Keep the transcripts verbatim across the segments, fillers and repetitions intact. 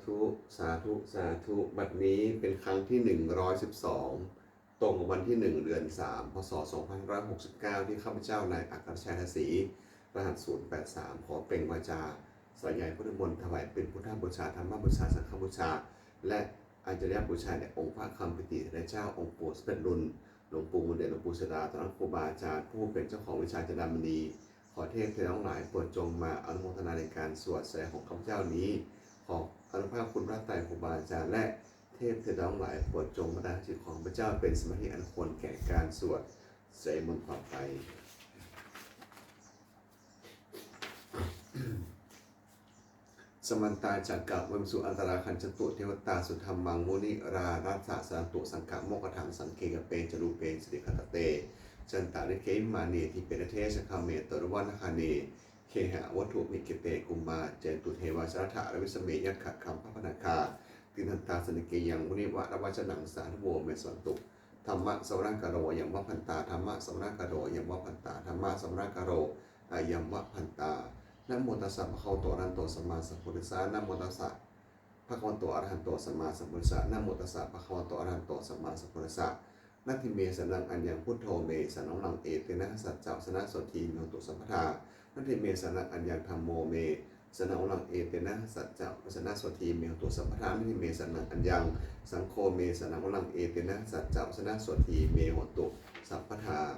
ธุ สาธุ สาธุ บัดนี้เป็นครั้งที่ หนึ่งร้อยสิบสอง ตรงกับวันที่ หนึ่ง เดือน สาม พ.ศ. สองพันห้าร้อยหกสิบเก้า ที่ข้าพเจ้านายอัครชัย ทศรี รหัส ศูนย์แปดสาม ขอเปล่งวาจาสาธยายพุทธมนต์ ถวายเป็นพุทธบูชา ธรรมบูชา สังฆบูชา และอาจาริยบูชาแด่องค์พระคำปิติเถระเจ้า องค์ปู่สมเด็จลุน หลวงปู่บุญเดช หลวงปู่ศิลา ต่อหน้าครูบาอาจารย์ผู้เป็นเจ้าของวิชาจินดามณี ขอเทพเทวดาทั้งหลายโปรดจงมาอนุโมทนาในการสวดสาธยายของข้าพเจ้านี้ ขออานุภาพคุณพระไตรครูบาอาจารย์และเทพเทวดาทั้งหลายโปรดจงบันดาลจิตของข้าพเจ้าเป็นสมาธิอันควรแก่การสวดสาธยายมนต์ต่อไป Samantā cakkavāḷesu atrāgacchantu devatā, saddhammaṃ munirājassa suṇantu saggamokkhadaṃ. Sagge kāme ca rūpe girisikharataṭe cantalikkhe vimāne, dīpe raṭṭhe ca gāme taruvanagahane gehavatthumhi khette, bhummā cāyantu devā jalathalavisame yakkhagandhabbanāgā, tiṭṭhantā santike yaṃ munivaravacanaṃ sādhavo me suṇantu. Dhammassavanakālo ayambhadantā. Dhammassavanakālo ayambhadantā. Dhammassavanakālo ayambhadantā. Namo tassa bhagavato arahato sammāsambuddhassa. Namo tassa bhagavato arahato sammāsambuddhassa. Namo tassa bhagavato arahato sammāsambuddhassa. Natthi me saraṇaṃ aññaṃ, buddho me saraṇaṃ varaṃ, etena saccavajjena sotthi me hotu sabbadā. Natthi me saraṇaṃ aññaṃ, dhammo me saraṇaṃ varaṃ, etena saccavajjena sotthi me hotu sabbadā. Natthi me saraṇaṃ aññaṃ, saṅgho me saraṇaṃ varaṃ, etena saccavajjena sotthi me hotu sabbadā.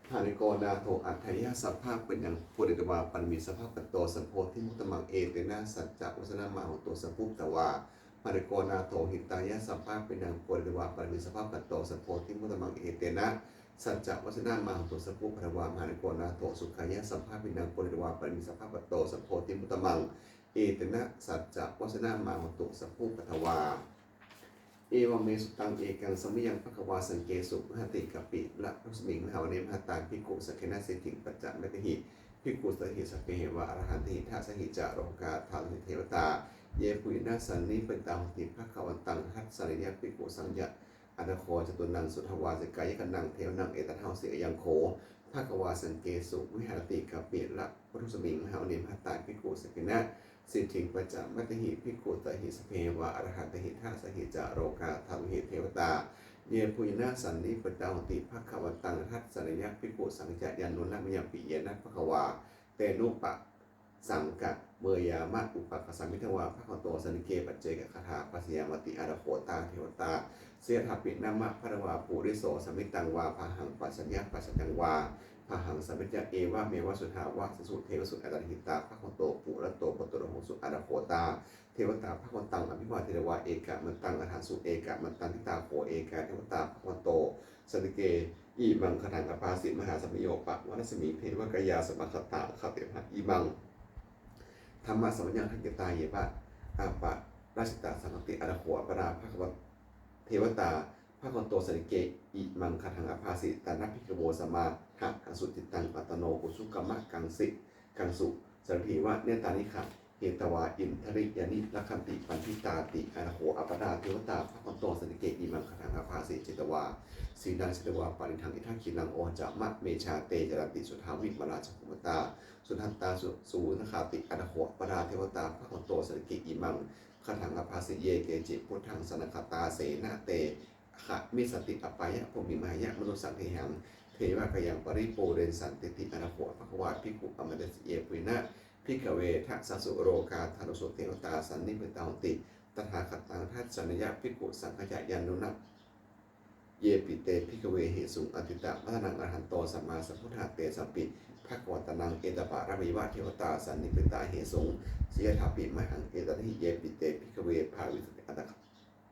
Mahānāgo nātho atthāya sabbapāṇinaṃ, pūretvā pāramī sabbā patto sambodhimuttamaṃ, etena saccavajjena mā hontu sabbupaddavā. Mahānāgo nātho hitāya sabbapāṇinaṃ, pūretvā pāramī sabbā patto sambodhimuttamaṃ, etena saccavajjena mā hontu sabbupaddavā. Mahānāgo nātho sukhāya sabbapāṇinaṃ, pūretvā pāramī sabbā patto sambodhimuttamaṃ, etena saccavajjena mā hontu sabbupaddavā. Evaṃ me sutaṃ. Ekaṃ samayaṃ bhagavā sakkesu viharati kapilavatthusmiṃ mahāvane mahatā bhikkhusaṅghena saddhiṃ pañcamattehi bhikkhusatehi sabbeheva arahantehi. Dasahi ca lokadhātūhi devatā yebhuyyena sannipatitā honti bhagavantaṃ dassanāya bhikkhusaṅghañca. Atha kho catunnaṃ suddhāvāsakāyikānaṃ devānaṃ etadahosi: Ayaṃ kho bhagavā sakkesu viharati kapilavatthusmiṃ mahāvane mahatā bhikkhusaṅghena saddhiṃ pañcamattehi bhikkhusatehi sabbeheva arahantehi. Dasahi ca lokadhātūhi devatā yebhuyyena sannipatitā honti bhagavantaṃ dassanāya bhikkhusaṅghañca. Yannūna mayampi yena bhagavā tenupasaṅkameyyāma, upasaṅkamitvā bhagavato santike paccekagāthā bhāseyyāmāti. Atha kho tā devatā seyyathāpi nāma balavā puriso sammiñjitaṃ vā bāhaṃ pasāreyya, pasāreyya vā bāhaṃ sammiñjeyya, evameva suddhāvāsesu devesu antarahitā bhagavato purato pāturahosi. Atha kho tā devatā bhagavantaṃ abhivādetvā ekamantaṃ aṭṭhaṃsu. Ekamantaṃ ṭhitā kho ekā devatā bhagavato santike imaṃ gāthaṃ abhāsi: Mahāsamayo pavanasmiṃ, devakāyā samāgatā, āgatamha imaṃ dhammasamayaṃ, dakkhitāyeva aparājitasaṅghanti. Atha kho aparā bhagava- devatā bhagavato santike imaṃ gāthaṃ abhāsi: Tatra bhikkhavo samādahaṃsu, cittaṃ attano ujukamakaṃsu, kaṃsu sārathīva nettāni gahetvā, indriyāni rakkhanti paṇḍitāti. Atha kho aparā devatā bhagavato santike imaṃ gāthaṃ abhāsi: Chetvā sīlaṃ diṭṭhaṃ paranidhānaṃ, indakhīlaṃ ojamānekā, te caranti suddhā vimalā, cakkhumatā sudantā susunāgāti. Atha kho aparā devatā bhagavato santike imaṃ gāthaṃ abhāsi: Ye keci buddhaṃ saraṇaṃ gatāse, na te gamissanti apāyabhūmiṃ, pahāya mānusaṃ dehaṃ, devakāyaṃ paripūressantīti. Atha kho bhagavā bhikkhū āmantesi: Yebhuyyena bhikkhave dasasu lokadhātūsu devatā sannipatitā honti tathāgataṃ dassanāya bhikkhusaṅghañca. Yannūna yepi te bhikkhave ahesuṃ atītamaddhānaṃ arahanto sammāsambuddhā, tesampi bhagavantānaṃ etaparamāyeva devatā sannipatitā ahesuṃ, seyyathāpi mayhaṃ etarahi. Yepi te bhikkhave bhavissanti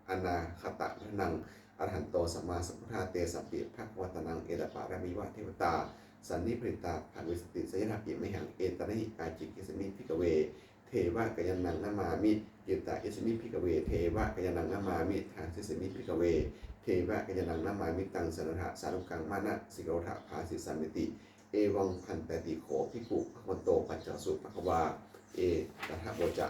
anāgatamaddhānaṃ arahanto sammāsambuddhā, tesampi bhagavantānaṃ etaparamāyeva devatā sannipatitā bhavissanti, seyyathāpi mayhaṃ etarahi. Ācikkhissāmi bhikkhave devakāyānaṃ nāmāni. Kittayissāmi bhikkhave devakāyānaṃ nāmāni. Desissāmi bhikkhave devakāyānaṃ nāmāni. Taṃ sādhukaṃ manasikarotha bhāsissāmīti. Evaṃ bhanteti kho bhikkhū bhagavato paccassosuṃ. Bhagavā etadavoca: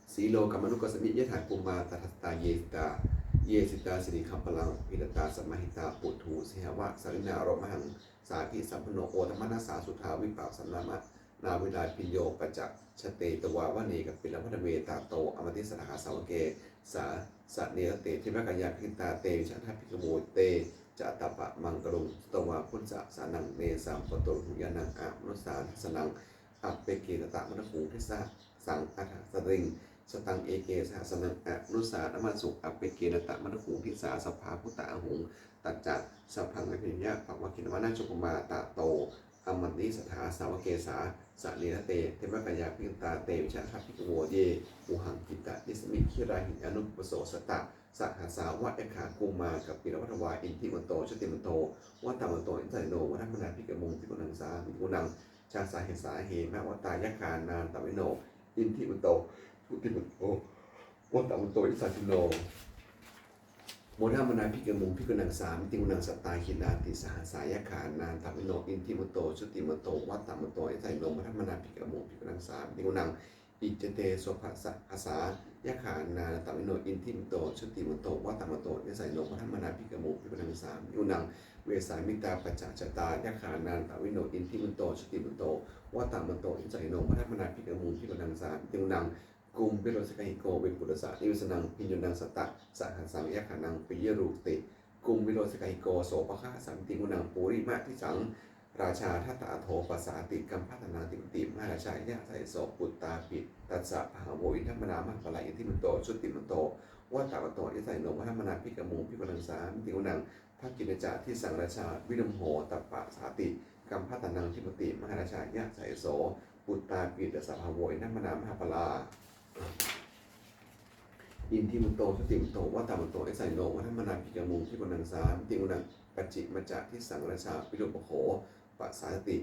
Silokamanukassāmi, yattha bhummā tadassitā. Ye sitā, ye sitā girigabbharaṃ, pahitattā samāhitā. Puthū sīhāva sallīnā, lomahaṃsābhisambhuno. Odātamanasā suddhā, vippasannamanāvilā. nābhiratā bhiyyo pañcasate tvā vane kāpilavatthave. Tato āmantayi satthā sāvake sāsane rate devakāyā abhikkantā te vijānātha bhikkhavo. Te ca ātappamakaruṃ sutvā buddhassa sāsanaṃ. Tesaṃ pāturahu ñāṇaṃ amanussāna dassanaṃ. Appeke satamaddakkhuṃ disā sahassāni sataṃ eke sahassānaṃ amanussānamaddasuṃ. Appeke satamaddakkhuṃ disā sabbā phuṭā ahuṃ. Tañca sabbaṃ abhiññāya vavakkhitvāna cakkhumā. Tato āmantayi satthā sāvake sāsane rate devakāyā abhikkantā te vijānātha bhikkhavo. Ye vohaṃ kittayissāmi girāhi anupubbaso. Sattasahassā va yakkhā bhummā kāpilavatthavā. Iddhimanto jutimanto vaṇṇavanto yasassino modamānā abhikkāmuṃ bhikkhūnaṃ samitiṃ vanaṃ. Chasahassā hemavatā yakkhā nānattavaṇṇino iddhimanto jutimanto vaṇṇavanto yasassino modamānā abhikkāmuṃ bhikkhūnaṃ samitiṃ vanaṃ. Sātāgirā tisahassā yakkhā nānattavaṇṇino iddhimanto jutimanto vaṇṇavanto yasassino modamānā abhikkāmuṃ bhikkhūnaṃ samitiṃ vanaṃ. Iccete soḷasasahassā yakkhā nānattavaṇṇino iddhimanto jutimanto vaṇṇavanto yasassino modamānā abhikkāmuṃ bhikkhūnaṃ samitiṃ vanaṃ. Vessāmittā pañcasatā yakkhā nānattavaṇṇino iddhimanto jutimanto vaṇṇavanto yasassino modamānā abhikkāmuṃ bhikkhūnaṃ samitiṃ vanaṃ. Kumbhīro sārikho vepullassa nivesanaṃ bhiyyo naṃ satasahassaṃ yakkhānaṃ payirupāsati. Kumbhīro sārikho sopāga samitiṃ vanaṃ. Purimaṃ disaṃ rājā dhataraṭṭho pasāsati gandhabbānaṃ adhipati mahārājā yasassi so. Puttāpi tassa bahavo indanāmā mahabbalā iddhimanto jutimanto vaṇṇavanto yasassino modamānā abhikkāmuṃ bhikkhūnaṃ samitiṃ vanaṃ. Dakkhiṇañca disaṃ rājā virūḷho tappasāsati gandhabbānaṃ adhipati mahārājā yasassi so. Puttāpi tassa bahavo indanāmā mahabbalā iddhimanto jutimanto vaṇṇavanto yasassino modamānā abhikkāmuṃ bhikkhūnaṃ samitiṃ vanaṃ. Pacchimañca disaṃ rājā virūpakkho pasāsati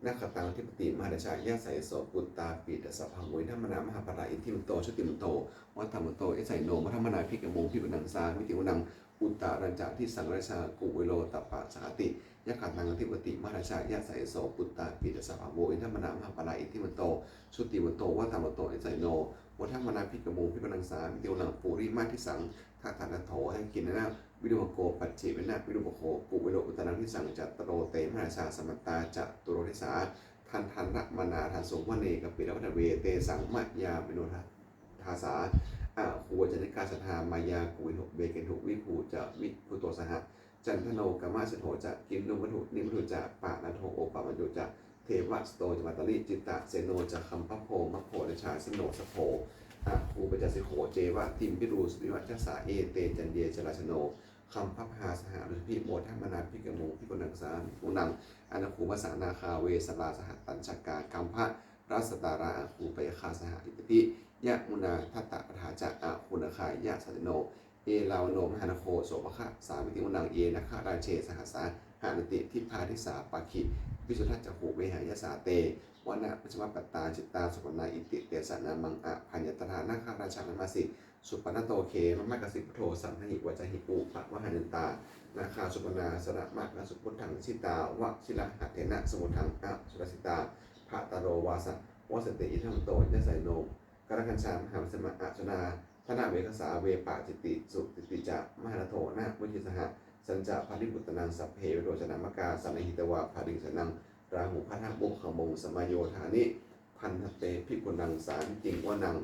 nakkhattaṃ adhipati mahārājā yasassi so. Puttāpi tassa bahavo indanāmā mahabbalā iddhimanto jutimanto vaṇṇavanto yasassino modamānā abhikkāmuṃ bhikkhūnaṃ samitiṃ vanaṃ. Uttarañca disaṃ rājā kuvero tappasāsati nakkhattaṃ adhipati mahārājā yasassi so. Puttāpi tassa bahavo indanāmā mahabbalā iddhimanto jutimanto vaṇṇavanto yasassino modamānā abhikkāmuṃ bhikkhūnaṃ samitiṃ vanaṃ. Purimaṃ disaṃ dhataraṭṭho dakkhiṇena virūḷhako pacchimena virūpakkho kuvero uttaraṃ disaṃ. Cattāro te mahārājā samantā caturo disā daddallamānā aṭṭhaṃsu vane kāpilavatthave. Tesaṃ māyāvino dāsā āgū vañcanikā saṭhā māyā kuṭeṇḍu veṭeṇḍu viṭū ca viṭuṭo saha. Candano kāmaseṭṭho ca kinnughaṇḍu nighaṇḍu ca panādo opamañño ca devasūto ca mātali cittaseno ca gandhabbo naḷo rājā janosabho. Āgū pañcasikho ceva timbarū suriyavacchasā ete caññe ca rājāno gandhabbā saha rājubhi modamānā abhikkāmuṃ bhikkhūnaṃ samitiṃ vanaṃ. Anāgū māsā nāgā vesālā sahatacchakā gandhabbalassatarā āgū pāyāgā saha ñātibhi. Yāmunā dhataraṭṭhā ca āgū nāgā yasassino erāvaṇo mahānāgo sopāga samitiṃ vanaṃ. Ye nāgarāje sahasā haranti dibbā dijā pakkhi visuddhacakkhū vehāyasā te vanamajjhapattā citrā supaṇṇā iti tesa nāmaṃ. Abhayaṃ tadā nāgarājānamāsi supaṇṇato khemamakāsi buddho saṇhāhi vācāhi upavhayantā nāgā supaṇṇā saraṇamakaṃsu buddhaṃ. Jitā vajirahatthena samuddaṃ asurā sitā bhātaro vāsavassete iddhimanto yasassino. Kālakañjā mahābhismā asurā dānaveghasā vepacitti sucitti ca pahārādo namucī saha. Tañca baliputtānaṃ sabbe verocanāmakā sannayhitvā baliṃ senaṃ rāhubhaddamupāgamuṃ samayodāni bhaddante bhikkhūnaṃ samitiṃ vanaṃ.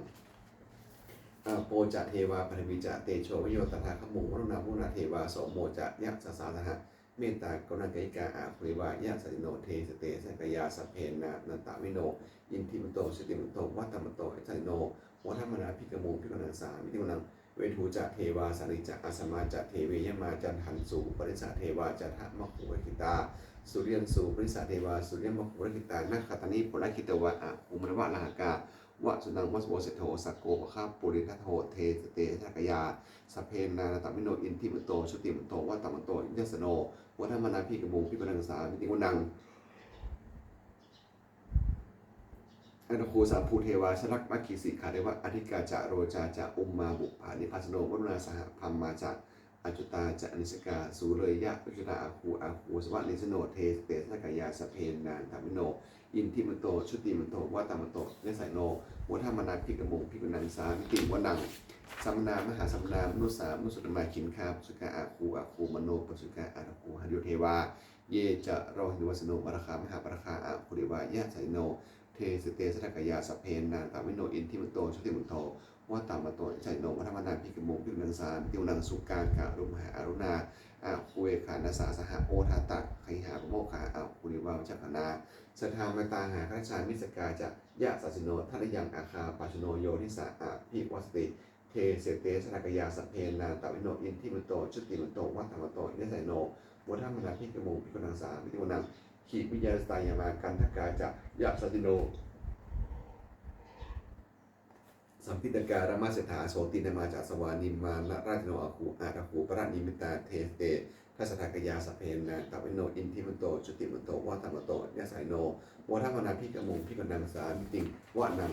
Āpo ca devā paṭhavī ca tejo vāyo tadāgamuṃ varuṇā vāruṇā devā somo ca yasasā saha mettākaruṇākāyikā āgū devā yasassino. Dasete dasadhā kāyā sabbe nānattavaṇṇino iddhimanto jutimanto vaṇṇavanto yasassino modamānā abhikkāmuṃ bhikkhūnaṃ samitiṃ vanaṃ. Veṇḍū ca devā sahalī ca asamā ca devā yamā candassūpanisā devā candamāgū purakkhitā suriyassūpanisā devā suriyamāgū purakkhitā nakkhattāni purakkhitvā āgū mandavalāhakā. Vasūnaṃ vāsavo seṭṭho sakkopāga purindado. Dasete dasadhā kāyā sabbe nānattavaṇṇino iddhimanto jutimanto vaṇṇavanto yasassino modamānā abhikkāmuṃ bhikkhūnaṃ samitiṃ vanaṃ. Athāgū sahabhū devā jalamaggisikhāriva athikā ca rojā ca ummāpupphanibhāsino varuṇā sahadhammā ca accutā ca anejakā sūleyyarucirā āgū āgū vāsavanesino. Dasete dasadhā kāyā sabbe nānattavaṇṇino iddhimanto jutimanto vaṇṇavanto yasassino modamānā abhikkāmuṃ bhikkhūnaṃ samitiṃ vanaṃ. Samānā mahāsamānā mānusā mānusuttamā khiḍḍāparisajjikā āgū āgū manopasampajjutā athāgū harayo devā ye ca rohinovāsino, mārā mahāmārā, aṅgūlīvāyasannino, te site dasadhā kāyā, sabbe nānattavaṇṇino, iddhimanto jutimanto, vaṇṇavanto yasassino, modamānā abhikkāmuṃ, bhikkhūnaṃ samitiṃ vanaṃ. Sukkā karumhā aruṇā, āgū veghanasā saha, odātagayhā pāmokkhā, aṅgūlī vācakakāyikā. Sadāmattā hāragajā, missakā ca yasassino, thanayaṃ āgā pajjunno, yo disā abhivassati. Te site dasadhā kāyā, sabbe nānattavaṇṇino, iddhimanto jutimanto, vaṇṇavanto yasassino, modamānā abhikkāmuṃ, bhikkhūnaṃ samitiṃ vanaṃ. Khemiyā tusitā yāmā, kaṭṭhakā ca yasassino, lambitakā lāmaseṭṭhā, jotināmā ca āsavā, nimmānaratino āgū, athāgū paranimmitā. Te site dasadhā kāyā, sabbe nānattavaṇṇino, iddhimanto jutimanto, vaṇṇavanto yasassino, modamānā abhikkāmuṃ, bhikkhūnaṃ samitiṃ vanaṃ.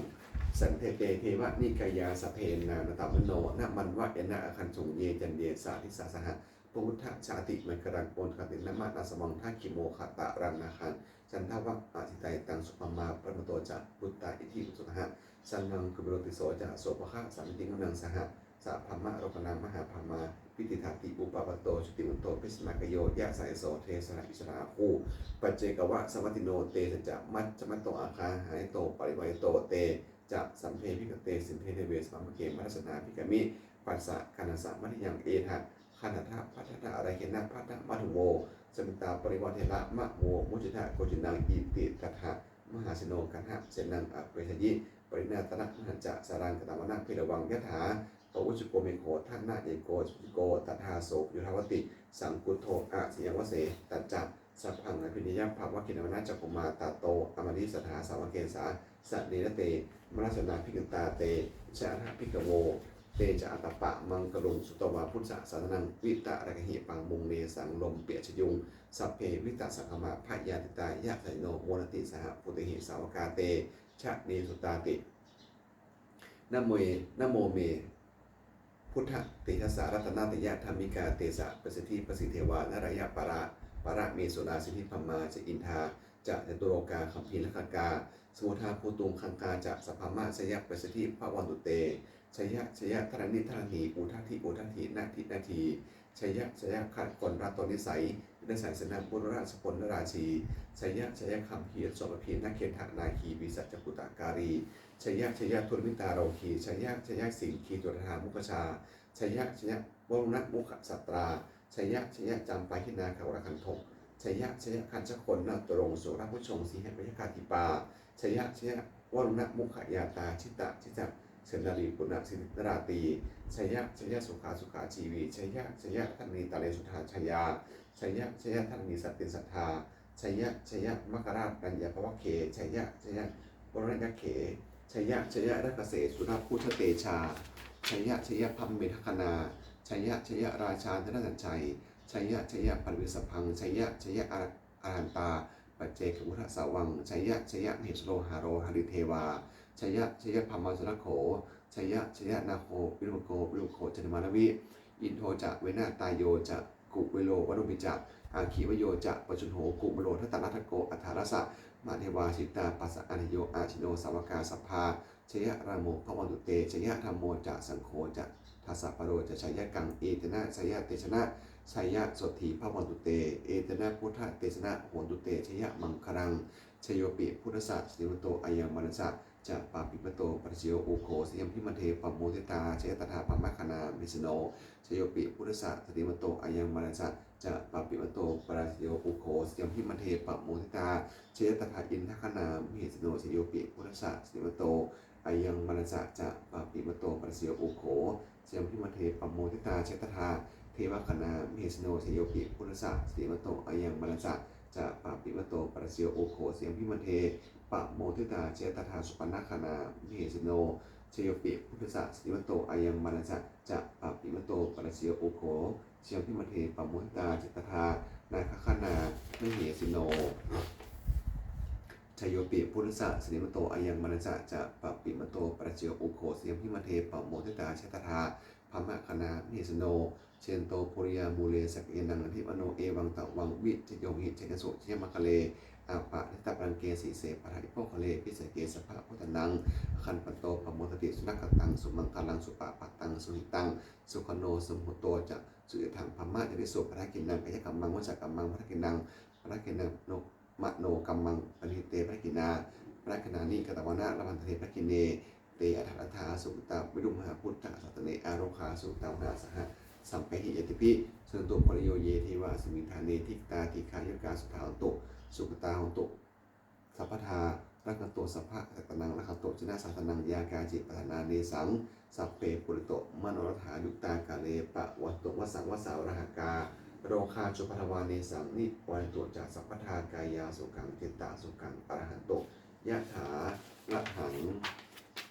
Saṭṭhete devanikāyā, sabbe nānattavaṇṇino, nāmanvayena āgañchuṃ, ye caññe sadisā saha, pavutthajātimaṅgalaṃ, oghatiṇṇamanāsavaṃ, dakkhemoghataraṃ nāgaṃ, candaṃva asitātitaṃ. Subrahmā paramatto ca, puttā iddhimato saha, sanaṅkumāro tisso ca, sopāga samitiṃ vanaṃ. Sahassaṃ brahmalokānaṃ, mahābrahmābhitiṭṭhati, upapanno jutimanto, bhismākāyo yasassi so. Te sataissarā āgū, paccekavasavattino, te sañcamajjhatto āgā, hārito parivārito, te ca sabbe abhikkante, sinde deve sabrahmake, mārasenā abhikkāmi, passa kaṇhassa mandiyaṃ. Etha gaṇhatha bandhatha, rāgena bandhamatthu vo, samantā parivāretha, mā vo muñcittha koci naṃ. Iti tattha mahāseno, kaṇhasenaṃ apesayi, pāṇinā talamāhacca, saraṃ katvāna bheravaṃ. Yathā pāvussako megho, thanayanto savijjuko, tadā so paccudāvatti, saṅkuddho asayaṃvase. Tañca sabbaṃ abhiññāya, vavakkhitvāna cakkhumā, tato āmantayi satthā, sāvake sāsane rate. Mārasenā abhikkantā, te ca āgū bhikkhavo, te ca ātappamakaruṃ, sutvā buddhassa sāsanaṃ, vītarāgehi pakkāmuṃ, nesaṃ lomampi iñjayuṃ. Sabbe vijitasaṅgāmā, bhayātītā yasassino, modanti saha bhūtehi, sāvakā te janesutāti. Namo, namo me buddhatejasā, ratanattayadhammikā, tejapasiddhi pasīdevā, nārāyaparamesurā, siddhibrahmā ca indā ca, catulokā gambhīrakkhakā, samuddā bhūtuṃ gaṅgā ca sabrahmā, jaya jaya siddhi bhavantu te. Jaya jaya dharaṇi dharaṇī, udadhi udadhī, nadi nadī, jaya jaya gaganalatanalanisai, nirayasayasena pavnaramāsetu narāsī, jaya jaya gambhīrasombhī, nāgendanāgī, pisācakubhūtakālī, jaya jaya dunnimittarogi, jaya jaya siṅgīsuddhā mukhajā, jaya jaya varuṇamukhasātrā, jaya jaya campādi nāgā uttarakkhandho, jaya jaya gajjagannaturaṅga surabhujanga, sīhabyagghadīpā, jaya jaya varuṇamukhayātrā, jita jita sennārī puna siddhi nalāṭī, jaya jaya sukhā sukhā jīvī, jaya jaya dharaṇītale suddhā jayā, jaya jaya dharaṇī santi sadā, jaya jaya maṅkarājaraññā bhavagge, jaya jaya varuṇayakkhe, jaya jaya rakkhase surabhujatejā, jaya jaya brahmendagaṇā, jaya jaya rājādhirāja sanjaya, jaya jaya paṭhaviṃ sabbaṃ, jaya jaya ara- arahantā paccekabuddhasāvaṃ, jaya jaya mahesuro haro harindevā, jaya jaya brahmā surakkho, jaya jaya nāgo viruḷhako virūpakkho candimā ravi, indo ca venateyyo ca kuvero varuṇopi ca, aggi vāyo ca pājuṇho kumāro dhataraṭṭhako, aṭṭhārasa mahādevā siddhitāpasa-ādayo, asenato sāvakā sabbā jayarāmo bhavantu te. Jaya dhammo ca saṅgho ca dasapālo ca jayakaṃ, etena jayatejena jayasotthī bhavantu te, etena buddhatejena hotu te jayamaṅgalaṃ. Jayopi buddhassa sirīmato ayaṃ mārassa ca pāpimato parājayo, ugghosayaṃ abhikkante pamoditā jaya tadā brahmagaṇā mahesino. Jayopi buddhassa sirīmato ayaṃ mārassa ca pāpimato parājayo, ugghosayaṃ abhikkante pamoditā jaya tadā indagaṇā mahesino. Jayopi buddhassa sirīmato ayaṃ mārassa ca pāpimato parājayo, ugghosayaṃ abhikkante pamoditā jaya tadā devagaṇā mahesino. Jayopi buddhassa sirīmato ayaṃ mārassa ca pāpimato parājayo, ugghosayaṃ abhikkante pamoditā jaya tadā supaṇṇagaṇā mahesino. Jayopi buddhassa sirīmato ayaṃ mārassa ca pāpimato parājayo, ugghosayaṃ abhikkante pamoditā jaya tadā nāgagaṇā mahesino. Jayopi buddhassa sirīmato ayaṃ mārassa ca pāpimato parājayo, ugghosayaṃ abhikkante pamoditā jaya tadā brahmagaṇā mahesino. Jayanto bodhiyā mūle sakyānaṃ nandivaḍḍhano, evaṃ tvaṃ vijayo hohi jayassu jayamaṅgale, aparājitapallaṅke sīse paṭhavipokkhare abhiseke sabbabuddhānaṃ aggappatto pamodati. Sunakkhattaṃ sumaṅgalaṃ supabhātaṃ suhuṭṭhitaṃ, sukhaṇo sumuhutto ca suyiṭṭhaṃ brahmacārisu, padakkhiṇaṃ kāyakammaṃ vācākammaṃ padakkhiṇaṃ, padakkhiṇaṃ mano kammaṃ, paṇidhī te padakkhiṇā, padakkhiṇāni katvāna labhantatthe padakkhiṇe. Te atthaladdhā sukhitā viruḷhā buddhasāsane, arogā sukhitā vaṇṇā saha sabbehi ñātibhi. Suṇantu bhonto ye devā asmiṃ ṭhāne adhigatā, dīghāyukā sukhitā hontu, sukhitā hontu sabbadā. Rakkhantu sabbasattānaṃ, rakkhantu jinasāsanaṃ, yā kāci patthanā nesaṃ, sabbe pūrentu manorathā, yuttakāle pavassantu vassaṃ vassā valāhakā, rogā cupaddavā nesaṃ, nibbantu ca sabbadā, kāyāsukhaṃ cittasukhaṃ arahantu yathārahaṃ.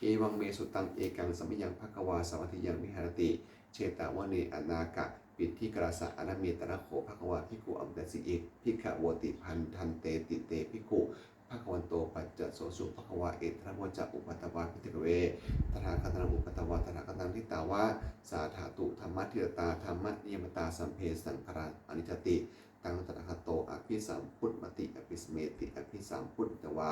Evaṃ me sutaṃ. Ekaṃ samayaṃ bhagavā sāvatthiyaṃ viharati jetavane anāthapiṇḍikarassa ārāme. Tatra kho bhagavā bhikkhū āmantesi bhikkhavoti. Bhadanteti te bhikkhū bhagavato paccassosuṃ. Bhagavā etadavoca: Uppādā vā bhikkhave tathāgatānaṃ uppādā vā tathāgataṃ ṭhitā va sā dhātu dhammaṭṭhitatā dhammaniyāmatā sabbe saṅkhārā aniccāti. Taṃ tathāgato abhisambujjhati abhisameti, abhisambujjhitvā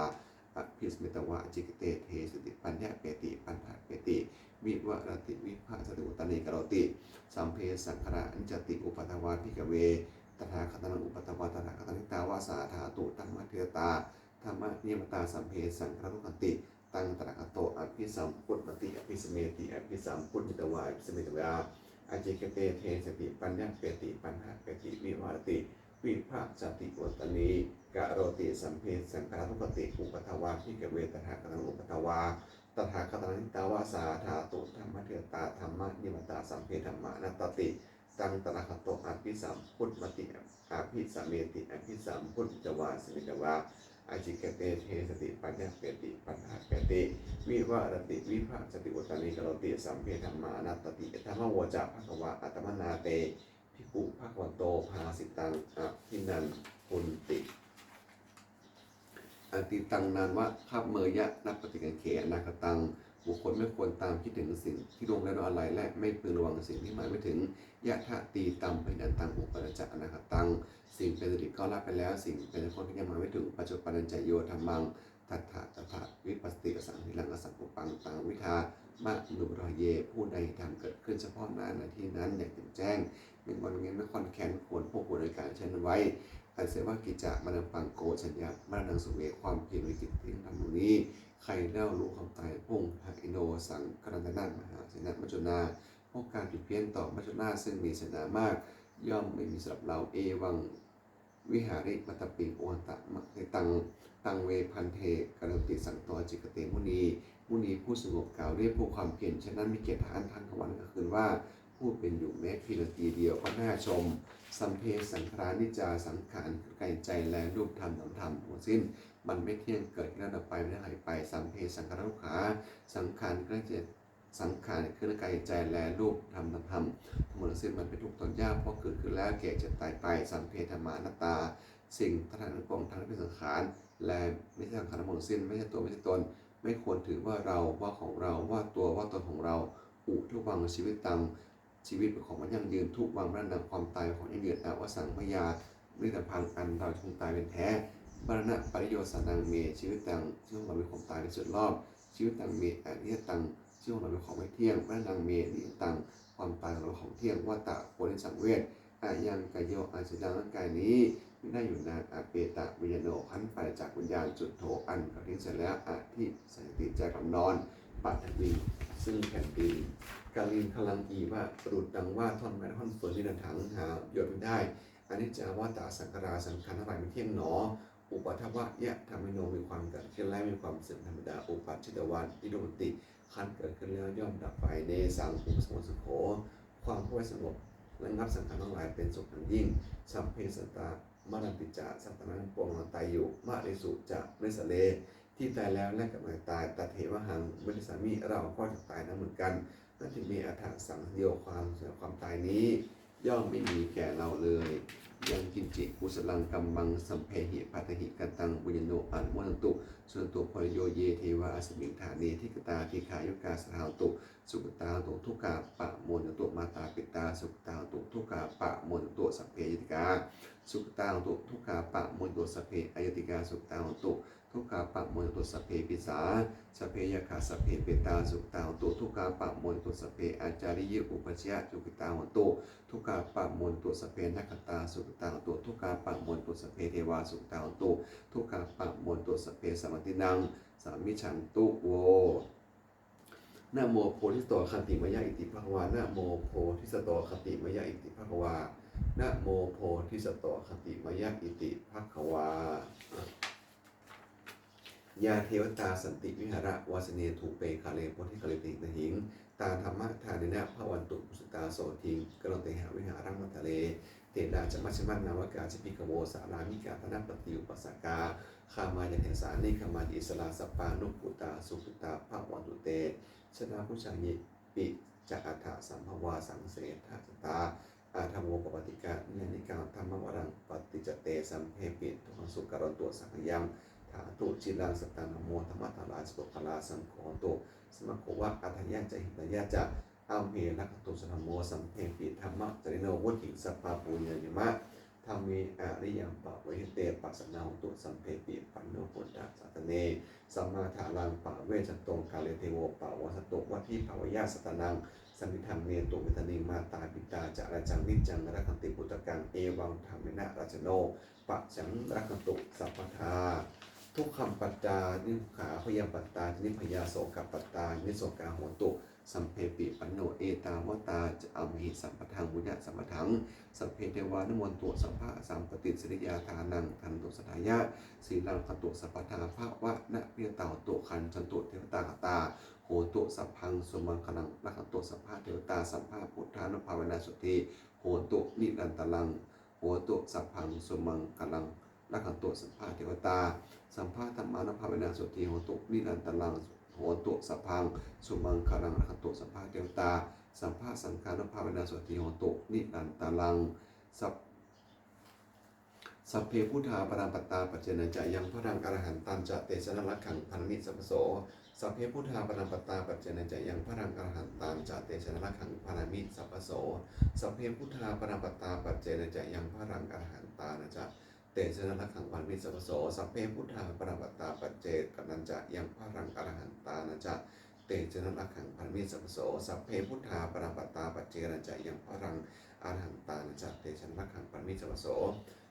abhisametvā ācikkhate deseti paññapeti paṭṭhapeti vivarati vibhajati uttānīkaroti. Sabbe saṅkhārā aniccāti. Uppādā vā bhikkhave tathāgatānaṃ uppādā vā tathāgataṃ ṭhitā va sā dhātu dhammaṭṭhitatā dhammaniyāmatā sabbe saṅkhārā dukkkhāti. Taṃ tathāgato abhisambujjhati abhisameti, abhisambujjhitvā abhisametvā ācikkhate deseti paññapeti paṭṭhapeti vivarati vibhajati uttānīkaroti. Sabbe saṅkhārā dukkhāti. Uppādā vā bhikkhave tathāgatānaṃ uppādā vā tathāgataṃ ṭhitā va sā dhātu dhammaṭṭhitatā dhammaniyāmatā sabbe dhammā anattāti. Taṃ tathāgato abhisambujjhati abhisameti, abhisambujjhitvā abhisametvā ācikkhate deseti paññapeti paṭṭhapeti vivarati vibhajati uttānīkaroti. Sabbe dhammā anattāti. Idamavoca bhagavā. Attamanā te bhikkhū bhagavato bhāsitaṃ abhinandunti. Atītaṃ nānvāgameyya nappaṭikaṅkhe anāgataṃ. บุคคลไม่ควรตามคิดถึงสิ่งที่ล่วงแล้วอะไร และไม่พึงระวังสิ่งที่มาไม่ถึง Yadatītampahīnantaṃ, uppajja ca anāgataṃ. สิ่งเป็นอดีตก็ละไปแล้ว สิ่งเป็นอนาคตก็ยังมาไม่ถึง Paccuppannañca yo dhammaṃ, tattha tattha vipassati, asaṃhiraṃ asaṅkuppaṃ, taṃ viddhā manubrūhaye. ผู้ใดเห็นธรรมเกิดขึ้นเฉพาะหน้าในที่นั้นอย่างแจ่มแจ้ง ไม่ง่อนแง่นไม่คลอนแคลน ควรควบคุมอาการเช่นนั้นไว้ Adyeva kiccamātappaṃ, ko jaññā maraṇaṃ suve. ความเพียรเป็นกิจที่ต้องทำตรงนี้ ใครเล่ารู้ความตาย Phuṭṭhahīno saṅgaraṃ, taṇhā mahāsenā maccunā. เพราะการผิดเพี้ยนต่อมัจจุราชซึ่งมีเสนามาก ย่อมไม่มีสำหรับเรา Evaṃ vihārimātāpiṃ, ohaṃ āmantayi taṃ, taṃ ve bhaddekaraṃ iti. Santo ācikkhate muni. มุนีผู้สงบกล่าวเรียกผู้ความเพียรเช่นนั้น มีเกียรติท่านทั้งกลางวันกลางคืนว่า ผู้เป็นอยู่แม้เพียงนาทีเดียวก็น่าชม Sabbe saṅkhārā aniccā. สังขารคือกายใจและรูปธรรมนามธรรมทั้งสิ้น มันไม่เที่ยง เกิดขึ้นแล้วดับไป ไม่ได้หายไป Sabbe saṅkhārā dukkhā. สังขารคือกายใจ สังขารคือกายใจและรูปธรรมนามธรรมทั้งหมดทั้งสิ้น มันเป็นทุกข์ทนยาก เพราะเกิดขึ้นแล้วแก่เจ็บตายไป Sabbe dhammā anattā. สิ่งทั้งหลายทั้งปวง ทั้งที่เป็นสังขารและไม่ใช่สังขารทั้งหมดทั้งสิ้น ไม่ใช่ตัวไม่ใช่ตน ไม่ควรถือว่าเรา ว่าของเรา ว่าตัวว่าตนของเรา Utuvaṃ jīvitaṃ. ชีวิตเป็นของไม่ยั่งยืน Tuvaṃ maraṇaṃ. ความตายเป็นของยั่งยืน Avassaṃ mayā maritabbaṃ. อันเราจะต้องตายเป็นแท้ Maraṇapariyosānaṃ me jīvitaṃ. ชีวิตของเรามีความตายเป็นส่วนรอบ Jīvitaṃ me aniyataṃ. ชีวิตของเราเป็นของไม่เที่ยง Maraṇaṃ me niyantaṃ. ความตายของเราเป็นของเที่ยง Vata ควรที่สังเวช Ayaṃ kāyo ajjhattaṃ. ร่างกายนี้ไม่ได้อยู่นาน Apetaviññāṇo. ครั้นปราศจากวิญญาณ Chuḍḍho อันเขาทิ้งเสียแล้ว Adhisessati จะกลับนอน Paṭhaviṃ ซึ่งแผ่นดิน Kaliṅgaraṃ iva ประดุจดังว่าท่อนไม้ท่อนฟืน Niratthaṃ หาประโยชน์ไม่ได้ Aniccā vata saṅkhārā. สังขารทั้งหลายไม่เที่ยงหนอ Uppādavayadhammino มีความเกิดขึ้นและมีความเสื่อมธรรมดา Uppajjitvā nirujjhanti ครั้นเกิดขึ้นแล้วย่อมดับไป Tesaṃ vūpasamo sukho ความเข้าไปสงบระงับสังขารทั้งหลายเป็นสุขอย่างยิ่ง Sabbe sattā maranti ca สัตว์ทั้งหลายปวงตายอยู่ Mariṃsu ca marissare ที่ตายแล้วและกำลังตาย Tathevāhaṃ marissāmi เราก็จะตายนั้นเหมือนกัน Natthi me ettha saṃsayo ความสงสัยความตายนี้ ย่อมไม่มีแก่เราเลย Yaṅkiñci kusalaṃ kammaṃ sabbehi katehi kataṃ puññaṃ no anumodantu. Suṇantu bhonto ye devā asmiṃ ṭhāne adhigatā dīghāyukā sadā hontu sukhitā hontu dukkhā pamuñcantu. Mātāpitā sukhitā hontu dukkhā pamuñcantu. Sabbe ñātikā sukhitā hontu dukkhā pamuñcantu. Sabbe aññātikā sukhitā hontu dukkhā pamuñcantu. Sabbe pisā sabbe yakkhā sabbe petā sukhitā hontu dukkhā pamuñcantu. Sabbe ācariyupajjhāyā sukhitā hontu dukkhā pamuñcantu. Sabbe nakkhattā su sukhitā hontu, dukkhā pamuñcantu, sabbe devā sukhitā hontu, dukkhā pamuñcantu, sabbe sampattīnaṃ samijjhantu vo. Namo bodhisatto āgantimāya iti bhagavā. Namo bodhisatto āgantimāya iti bhagavā. Namo bodhisatto āgantimāya iti bhagavā. Yā devatā santi vihāravāsinī, thūpe ghare bodhighare tahiṃ tahiṃ, tā dhammadānena bhavantu pūjitā sotthiṃ karontedha vihāramaṇḍale. Therā ca majjhā navakā ca bhikkhavo, sārāmikā dānapatī upāsakā, gāmā ca desā nigamā ca issarā, sappāṇabhūtā sukhitā bhavantu te. Sadābujjhāyepi ca aṭṭhasambhavā saṃsedajātā, athavopapātikā niyyānikā, dhammavaraṃ paṭicca te sabbepi, dukkhamatu karontu saṅkhayaṃ. Ṭhātu ciraṃ sataṃ dhammo, dhammaddharā ca puggalā, saṅgho hotu samaggo va, atthāya ca hitāya ca. Amhe rakkhatu saddhammo, sabbepi dhammacārino, vuḍḍhiṃ sampāpuṇeyyāma, mama dhamme ariyappavedite. Pasannā hontu sabbepi pāṇino buddhasāsane, sammādhāraṃ pavecchanto kāle devo pavassatu, vuḍḍhibhāvāya sattānaṃ samiddhaṃ netu medaniṃ. Mātā pitā ca atrajaṃ niccaṃ rakkhanti puttakaṃ, evaṃ dhammena rājāno pajaṃ rakkhantu sabbadā. Dukkhappattā ca niddukkhā, bhayappattā ca nibbhayā, sokappattā ca nissokā, hontu sabbepi pāṇino. Ettāvatā ca amhehi, sambhataṃ puññasampadaṃ, sabbe devānumodantu, sabbasampattisiddhiyā. Dānaṃ dadantu saddhāya, sīlaṃ rakkhantu sabbadā, bhāvanābhiratā hontu, gacchantu devatāgatā. Hotu sabbaṃ sumaṅgalaṃ, rakkhantu sabbadevatā, sabbabuddhānubhāvena sotthī hontu nirantaraṃ. Hotu sabbaṃ sumaṅgalaṃ, rakkhantu sabbadevatā, sabbadhammānubhāvena sotthī hontu nirantaraṃ. Hotu sabbaṃ sumaṅgalaṃ, rakkhantu sabbadevatā, sabbasaṅghānubhāvena sotthī hontu nirantaraṃ. Sab- Sabbe buddhā balappattā, pacce- paccekānañca yaṃ balaṃ, arahantānañca tejena, rakkhaṃ bandhāmi sabbaso. Sabbe buddhā balappattā, pacce- paccekānañca yaṃ balaṃ, arahantānañca tejena, rakkhaṃ bandhāmi sabbaso. Sabbe buddhā balappattā, pacce- paccekānañca yaṃ balaṃ, arahantānañca tejena, rakkhaṃ bandhāmi sabbaso. Sabbe buddhā balappattā, paccekānañca yaṃ balaṃ, arahantānañca tejena, rakkhaṃ bandhāmi sabbaso. Sabbe buddhā balappattā, paccekānañca yaṃ balaṃ, arahantānañca tejena, rakkhaṃ bandhāmi sabbaso.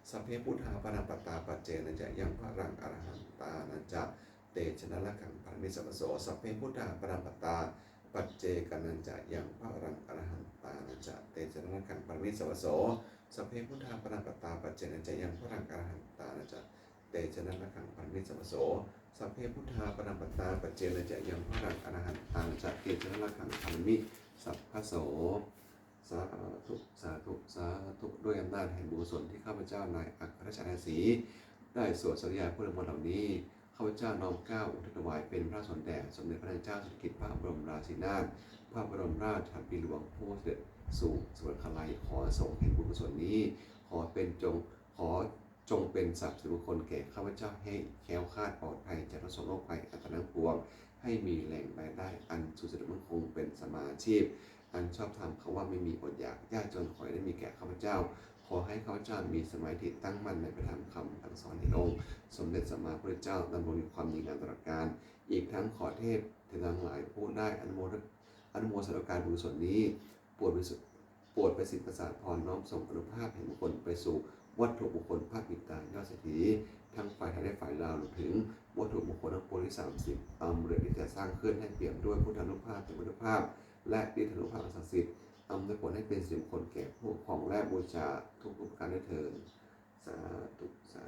Sabbe buddhā balappattā, paccekānañca yaṃ balaṃ, arahantānañca tejena, rakkhaṃ bandhāmi sabbaso. Sabbe buddhā balappattā, paccekānañca yaṃ balaṃ, arahantānañca tejena, rakkhaṃ bandhāmi sabbaso. Sabbe buddhā balappattā, paccekānañca yaṃ balaṃ, arahantānañca tejena, rakkhaṃ bandhāmi sabbaso. Sabbe buddhā balappattā, paccekānañca yaṃ balaṃ, arahantānañca tejena, rakkhaṃ bandhāmi sabbaso. สาธุ สาธุ สาธุ ด้วยอำนาจแห่งบุญกุศลที่ข้าพเจ้านายอัครราชนาสี ได้สวดสาธยายพุทธมนต์เหล่านี้ ข้าพเจ้าน้อมเกล้าอุทิศถวายเป็นพระกุศลแด่สมเด็จพระนางเจ้าสิริกิติ์ พระบรมราชินีนาถ พระบรมราชชนนีพันปีหลวง ผู้เสด็จสู่สวรรคาลัย ขออานิสงส์แห่งบุญกุศลนี้ ขอเป็นจง ขอจงเป็นสรรพสิริมงคลแก่ข้าพเจ้า ให้แคล้วคลาดปลอดภัยจากทุกข์โศกโรคภัยอันตรายทั้งปวง ให้มีแหล่งรายได้อันสุจริตมั่นคง เป็นสัมมาอาชีพอันชอบธรรม คำว่าไม่มีอดอยากยากจน ขอให้ได้มีแก่ข้าพเจ้า ขอให้ข้าพเจ้ามีสมาธิตั้งมั่นในพระธรรมคำสั่งสอนแห่งองค์สมเด็จสัมมาสัมพุทธเจ้า ดำรงอยู่ความดีงามตลอดกาล อีกทั้งขอเทพเทวดาทั้งหลายผู้ได้อนุโมท อนุโมทนาการบุญกุศลนี้ โปรดประสิทธิ์ โปรดประสิทธิ์ประสาทพร น้อมส่งอานุภาพแห่งมงคลไปสู่วัตถุมงคลพระปิดตายอดเศรษฐี ทั้งฝ่ายไทยและฝ่ายลาว รวมถึงวัตถุมงคลทั้งปวงที่สามสิบ อำเร็จที่จะสร้างขึ้น ให้เปี่ยมด้วยพุทธานุภาพ ธรรมานุภาพ และฤทธานุภาพอันศักดิ์สิทธิ์ อำนวยผลให้เป็นสิริมงคลแก่ผู้ครองและบูชาทุกๆประการด้วยเทอญ สาธุ สา